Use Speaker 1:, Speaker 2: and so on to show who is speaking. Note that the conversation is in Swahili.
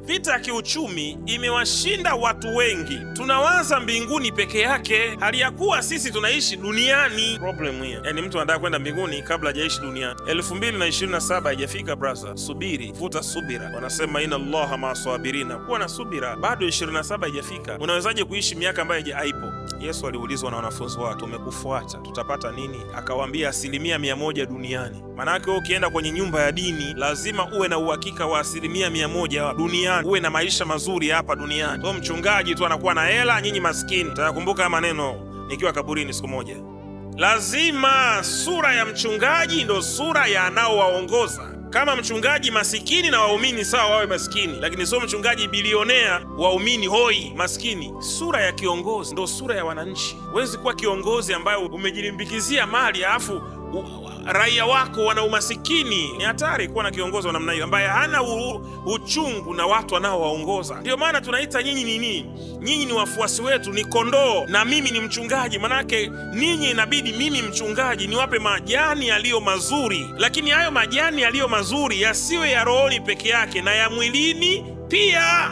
Speaker 1: Vita ya kiuchumi imewashinda watu wengi. Tunawaza mbinguni peke yake, hali ya kuwa sisi tunaishi duniani. Problem hiyo, yaani mtu anataka kwenda mbinguni kabla hajaishi duniani. 2027 haijafika brother, subiri, vuta subira. Wanasema inna Allaha maa sabirina, kuwa na subira. Bado 27 haijafika, unawezaje kuishi miaka ambayo haipo? Yesu aliulizwa na wanafunzi wake, tumekufuata tutapata nini? Akawaambia 100% duniani. Maanake wewe ukienda kwenye nyumba ya dini lazima uwe na uhakika wa 100% duniani, uwe na maisha mazuri hapa duniani. So mchungaji tu anakuwa na hela, nyinyi maskini. Tayakumbuka maneno nikiwa kaburini siku moja. Lazima sura ya mchungaji ndo sura ya anaowaongoza. Kama mchungaji masikini na waumini sawa wawe masikini, lakini sio mchungaji bilionea waumini hoi maskini. Sura ya kiongozi ndo sura ya wananchi. Huwezi kuwa kiongozi ambaye umejilimbikizia mali alafu raia wako wana umasikini. Ni hatari kuwa na kiongozi wa namna hiyo ambaye hana uchungu na watu wanaowaongoza. Ndio maana tunaita nyinyi nini? Nyinyi ni wafuasi wetu, ni kondoo, na mimi ni mchungaji. Manake ninyi inabidi mimi mchungaji niwape majani yaliyo mazuri, lakini hayo majani yaliyo mazuri yasiwe ya rohoni peke yake, na ya mwilini pia.